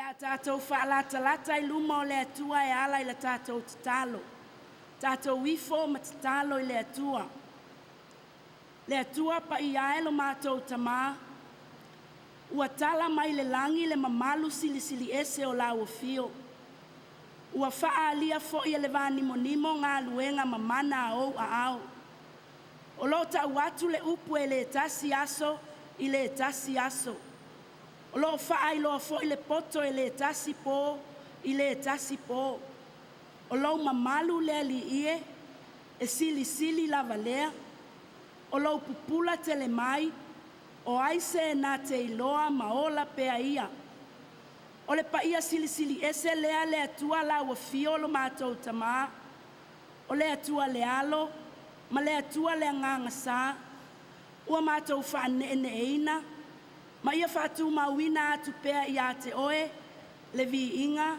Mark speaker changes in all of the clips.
Speaker 1: Le a tatou faalatalata i luma o le Atua e ala i la tatou tatalo. Tatou ifo ma tatalo i le Atua. Le Atua paia e lo matou Tamā, ua tala mai le lagi le mamalu silisili ese o lau afio. Ua faaalia foi e le vanimonimo galuega mamana a ou aao. O loo tau atu le upu e le tasi aso i le tasi aso. O loo faailoa foi le poto e le tasi po i le tasi po. O lou mamalu le Alii e, e silisili lava lea. O lou pupula tele mai, o ai se na te iloa ma ola pea ia? O le paia silisili ese lea le Atua lau afio lo matou Tamā, o le Atua le Alo ma le Atua le Agaga Sa, ua matou faaneeneeina ma ia faatumauina atu pea ia te Oe le viiga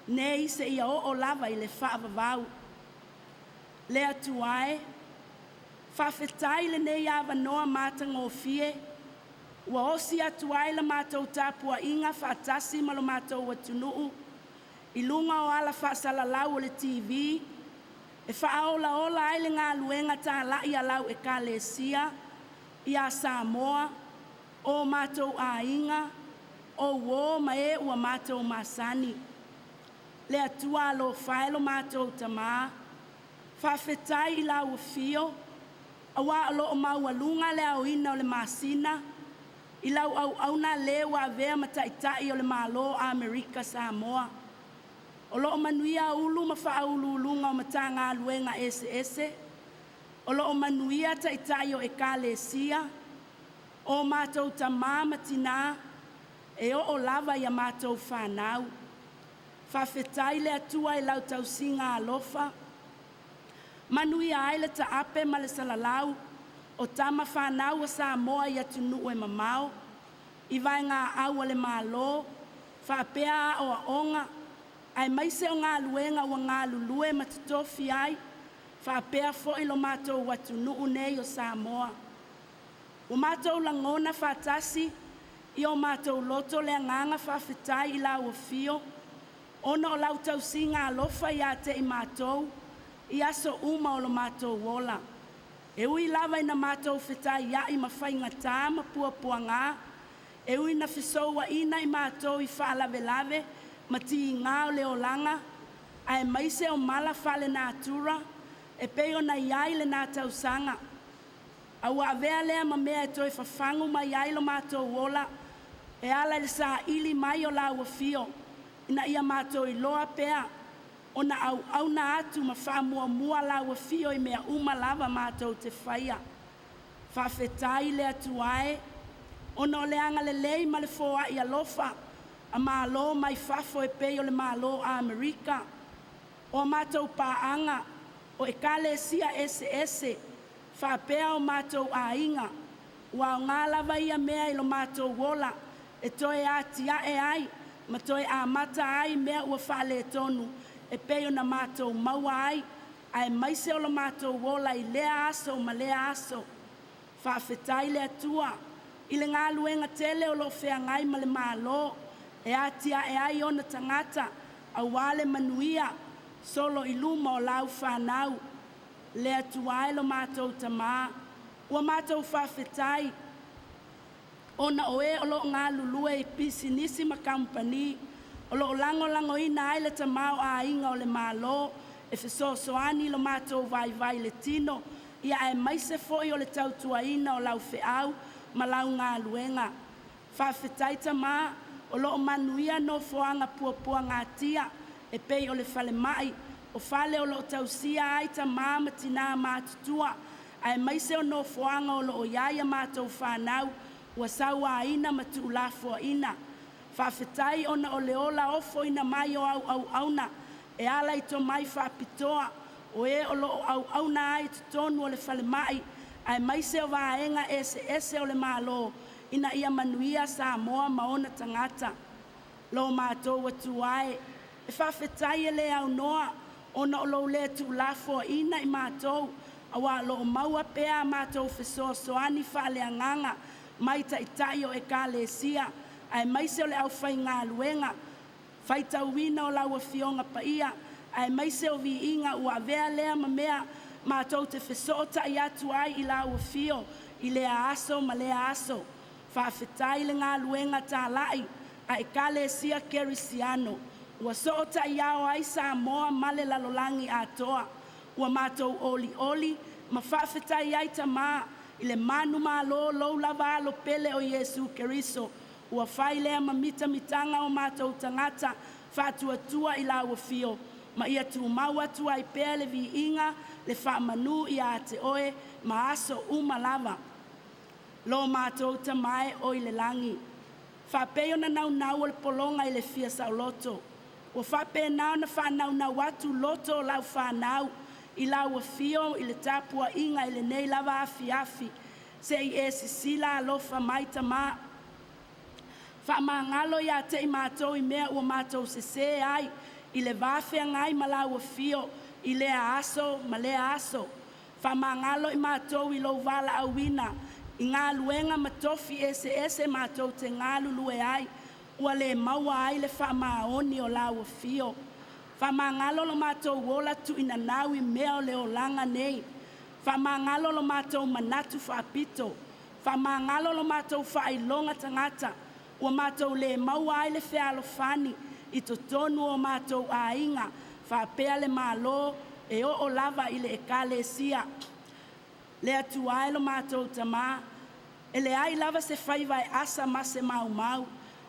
Speaker 1: nei seia oo lava i le faavavau. Le Atua e, faafetai i lenei avanoa matagofie ua osi atu ai la matou tapuaiga faatasi ma lo matou atunuu i luga o ala faasalalau o le TV e faaolaola ai le galuega talai a lau Ekalesia ia Samoa, o matou aiga, o uo ma e ua matou masani. Le Atua alofa e lo matou Tamā, faafetai i lau afio aua o lo o maualuga le aoina o le masina i lau auauna le ua avea ma Taitai o le Malo o Amerika Samoa. O lo o manuia Ofisa Sili o Pulega o Matagaluega eseese, o lo o manuia Taitai o Ekalesia, o matou tama ma tina, e oo lava ia matou fanau. Faafetai i le Atua i lau tausiga alofa, manuia ai le taape ma le salalau o tama fanau a Samoa i atunuu e mamao i vaegaau a le Malo faapea aoaoga aemaise o galuega ua galulue ma totofi ai, faapea foi lo matou atunuu nei o Samoa. Ua matou lagona faatasi i o matou loto le agaga faafetai i lau afio ona o lau tausiga alofa ia te i matou i aso uma o lo matou ola. E ui lava ina matou fetaiai ma faigata ma puapuaga, e ui ina fesouaina i matou i faalavelave ma tiga o le olaga aemaise o mala faalenatura e pei ona i ai lena tausaga, a ua avea lea ma mea e toe fafagu mai ai lo matou ola e ala i le saili mai o lau Afio ina ia matou iloa pea ona auauna atu ma faamuamua lau Afio i mea uma lava matou te faia. Faafetai i le Atua e, ona o le agalelei ma le foai alofa a Malo mai fafo e pei o le Malo o Amerika, o a matou paaga, o Ekalesia eseese faapea o matou aiga, ua aoga lava ia mea i lo matou ola e toe atiae ai ma toe amata ai mea ua faaletonu e pei ona matou maua ai, aemaise o lo matou ola i lea aso ma lea aso. Faafetai i le Atua i le galuega tele o lo o feagai ma le Malo e atiae ai ona tagata aua le manuia solo i luma o lau fanau. Le Atua e lo matou Tamā, ua matou faafetai ona o e o lo o galulue i pisinisi ma kamupani o lo o lagolagoina ai le tamaoaiga o le Malo e fesoasoani i lo matou vaivai i le tino, ia aemaise foi o le tautuaina o lau feau ma lau galuega. Faafetai Tama o lo o manuia nofoaga puapuagatia e pei o le falemai, o fale o lo o tausia ai tama ma tina matutua, aemaise o nofoaga o lo o i ai a matou fanau ua sauaina ma tuulafoaiina. Faafetai ona o le ola ofoina mai o au auauna e ala i tomai faapitoa o e o lo o auauna ai i totonu o le falemai aemaise o vaega eseese o le Malo ina ia manuia Samoa ma ona tagata. Lo matou Atua e, e faafetai e le aunoa ona o lou le tuulafoaiina i matou, aua o lo o maua pea a matou fesoasoani faaleagaga mai Taitai o Ekalesia aemaise o le aufaigaluega. Faitauina o lau Afioga Paia aemaise o viiga ua avea lea ma mea matou te fesootai atu ai i lau afio i lea aso ma lea aso. Faafetai i le galuega talai a Ekalesia Kerisiano ua sootaiao ai Samoa ma le lalolagi atoa. Ua matou olioli ma faafetai ai Tama i le manumalo o lou lava Alo pele o Iesu Keriso ua fai lea ma mitamitaga o matou tagata faatuatua i lau Afio, ma ia tumau atu ai pea le viiga, le faamanu ia te Oe ma aso uma lava. Lo matou Tama e oi le lagi, faapei ona naunau o le pologa i le fia saoloto, ua faapena ona faanaunau atu loto o lau fanau i lau afio i le tapuaiga i lenei lava afiafi, se i e sisila alofa mai Tama. Faamagalo ia te i matou i mea ua matou sese ai i le va feagai ma lau afio i lea aso ma lea aso. Faamagalo i matou i lou valaauina i galuega ma tofi eseese matou te galulue ai, ua le maua ai le faamaoni o lau afio. Faamagalo lo matou ola tuuinanau i mea o le olaga nei. Faamagalo lo matou manatu faapito. Faamagalo lo matou faailoga tagata ua matou le maua ai le fealofani i totonu o matou aiga faapea le Malo e oo lava i le Ekalesia. Le Atua e lo matou Tama, e leai lava se faiva e asa ma se maumau,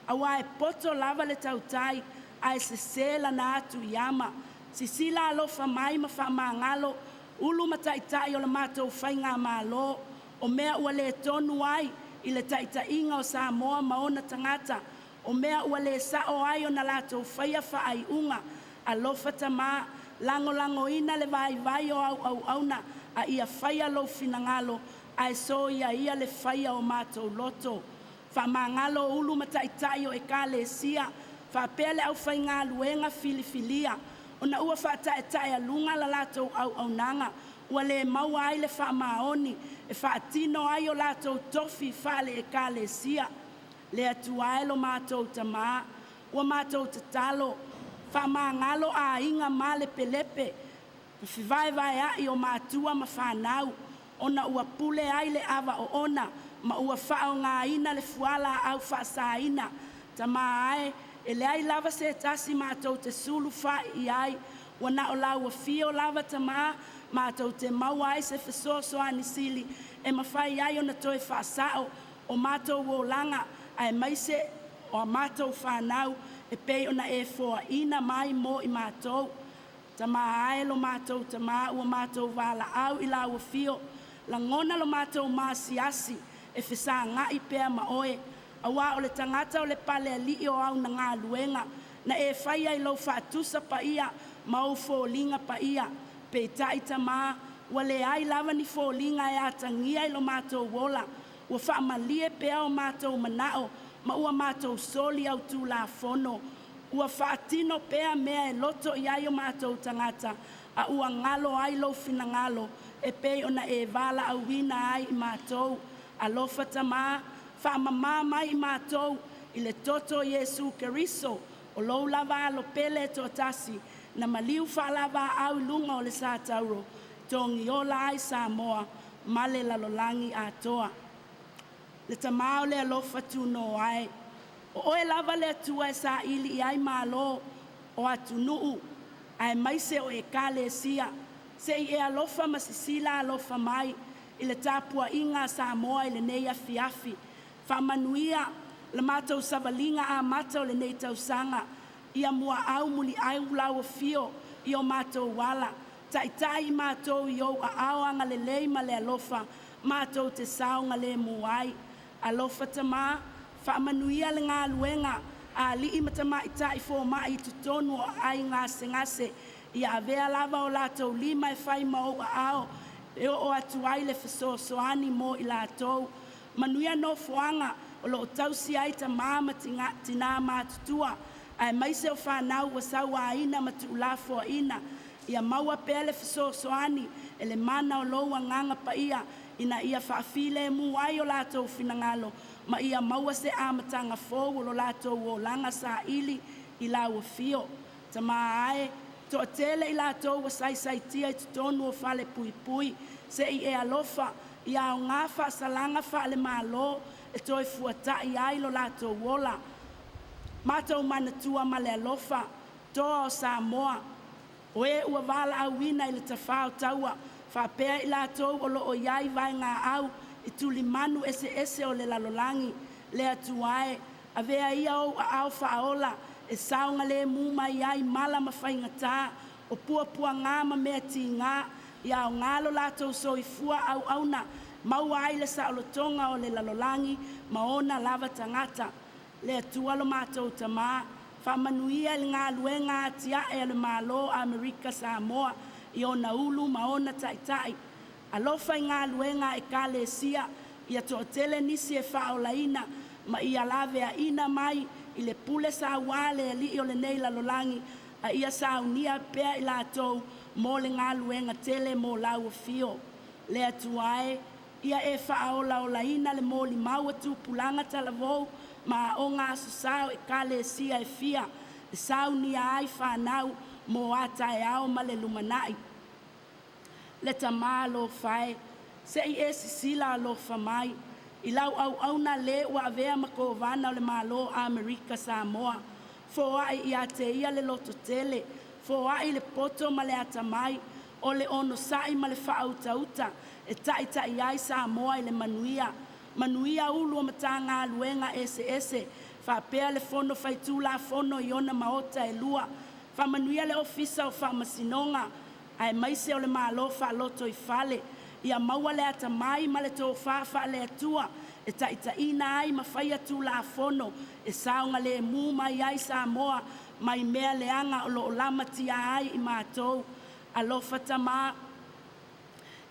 Speaker 1: aua e poto lava le tautai ae sese lana atu i ama. Silasila alofa mai ma faamagalo ulu ma taitai o le matou faigamalo, o mea ua le tonu ai i le taitaiga o Samoa ma ona tagata, o mea ua le sao ai ona latou faia faaiuga. Alofa Tama, lagolagoina le vaivai o au auauna a ia faia lou finagalo ae soia ia le faia o matou loto. Faamagalo ulu ma taitai o Ekalesia faapea le aufaigaluega filifilia ona ua faataetaealuga la latou auaunaga ua le maua ai le faamaoni e faatino ai o latou tofi faale-Ekalesia. Le Atua e lo matou Tama, ua matou tatalo, faamagalo aiga malepelepe, le fevaevaea'i o matua ma fanau ona ua pule ai le ava oona ma ua faaaogaina le fualaau faasaina. Tama e, e leai lava se tasi matou te sulufai i ai, ua na o lau afio lava Tama matou te maua ai se fesoasoani sili e mafai ai ona toe faasao o matou olaga aemaise o a matou fanau e pei ona e foaina mai mo i matou. Tama e, lo matou Tama, ua matou valaau i lau afio, lagona lo matou maasiasi e fesagai pea ma oe, aua o le tagata o le palealii o au na galuega, na e faia i lou faatusa paia ma ou foliga paia. Peitai Tama, ua leai lava ni foliga e atagia i lo matou ola, ua faamalie pea o matou manao ma ua matou soli au Tulafono. Ua faatino pea mea e loto i ai o matou tagata, a ua galo ai lou finagalo e pei ona e valaauina ai i matou. Alofa Tama, faamama mai i matou i le toto o Iesu Keriso o lou lava Alo pele e toatasi, na maliu faalavaau i luga o le satauro, togiola ai Samoa ma le lalolagi atoa. Le Tama o le alofa tunoa e, o oe lava le Atua e saili i ai malo o atunuu aemaise o Ekalesia. Se i e alofa ma sisila alofa mai i le tapuaiga a Samoa i lenei afiafi. Faamanuia le matou savaliga amata o lenei tausaga, ia muaau muliau lau afio i o matou ala, taitai i matou i ou aao agalelei ma le alofa matou te saogalemu ai. Alofa Tama, faamanuia le galuega a alii ma tamaitai fomai i totonu o aai gasegase, ia avea lava o latou lima e fai ma ou aao e oo atu ai le fesoasoani mo i latou. Manuia nofoaga o lo o tausi ai tama ma tina matutua aemaise o fanau ua sauaina ma tuulafoaiina. Ia maua pea le fesoasoani e le mana o lou Agaga Paia ina ia faafilemu ai o latou finagalo ma ia maua se amataga fou o lo latou olaga saili. i lau afio. Tama e, toatele i latou ua saisaitia i totonu o falepuipui, se i e alofa, ia aoga faasalaga faale-Malo e toe fuatai ai lo latou ola. Matou manatua ma le alofa Toa o Samoa, o e ua valaauina i le tafao taua faapea i latou o lo o i ai vaegaau i tulimanu eseese o le lalolagi. Le Atua e, avea ia ou aao faaola e saogalemu mai ai mala ma faigata, o puapuaga ma mea tiga, ia aoga lo latou soifua auauna maua ai le saolotoga o le lalolagi ma ona lava tagata. Le Atua lo matou Tama, faamanuia i le galuega atiae a le Malo o Amerika Samoa i ona ulu ma ona taitai. Alofa i galuega a Ekalesia, ia toatele nisi e faaolaina ma ia laveaina mai i le pule saua a le alii o lenei lalolagi, a ia saunia pea i latou mo le galuega tele mo lau afio. Le Atua e, ia e faaolaolaina le molimau a tupulaga talavou ma aoga aso sa o Ekalesia e fia e saunia ai fanau mo a taeao ma le lumanai. Le Tama alofa e, se i e sisila alofa mai i lau auauna le ua avea ma Kovana o le Malo o Amerika Samoa, foai ia te ia le lototele, foai le poto ma le atamai, o le onosai ma le faautauta e taitai ai Samoa i le manuia. Manuia Ofisa Sili o Matagaluega eseese faapea le Fono Faitulafono i ona Maota e lua. Faamanuia le Ofisa o Faamasinoga aemaise o le Malo Faalotoifale. Ia maua le atamai ma le tofa faale-Atua e taitaiina ai ma faia Tulafono e saogalemu mai ai Samoa mai mea leaga o lo o lamatia ai i matou. Alofa Tama,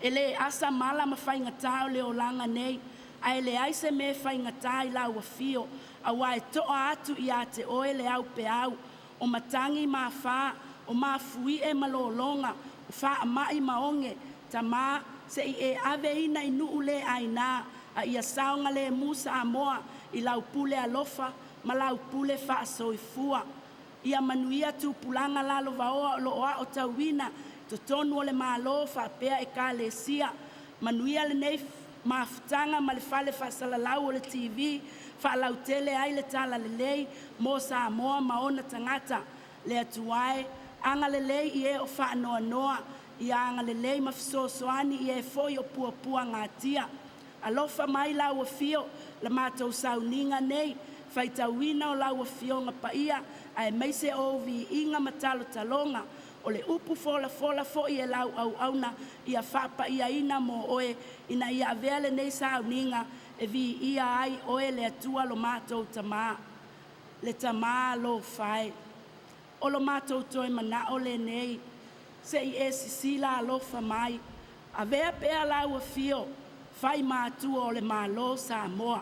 Speaker 1: e le asa mala ma faigata o le olaga nei, ae leai se mea e faigata i lau afio, aua e to'a atu ia te oe le aupeau, o matagi ma afa, o mafuie ma lologa, o faamai ma oge. Tama, se i e aveina i nuu le aina, a ia saogalemu Samoa i lau pule alofa ma lau pule faasoifua. Ia manuia tupulaga lalovaoa o lo o aotauina i totonu o le Malo faapea Ekalesia. Manuia lenei mafutaga ma le fale faasalalau o le TV e faalautele ai le talalelei mo Samoa ma ona tagata. Le Atua e, agalelei i e o faanoanoa, ia agalelei ma fesoasoani i e foi o puapuagatia. Alofa mai lau afio i la matou sauniga nei, faitauina o lau Afioga Paia aemaise o ou viiga ma talotaloga. O le upu folafola foi e lau auauna ia faapaiaina mo oe, ina ia avea lenei sauniga e viia ai oe le Atua lo matou Tama. Le Tama alofa e, o lo matou toe manao lenei se i e sisila alofa mai, avea pea lau afio fai ma Atua o le Malo o Samoa,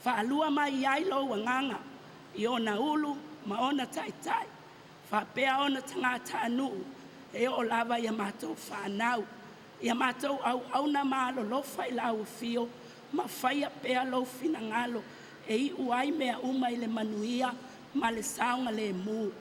Speaker 1: faalua mai i ai lou agaga i ona ulu ma ona taitai faapea ona tagatanuu e oo lava ia matou fanau. Ia matou auauna malolofa i lau afio ma faia pea lou finagalo e iu ai mea uma i le manuia ma le saogalemu.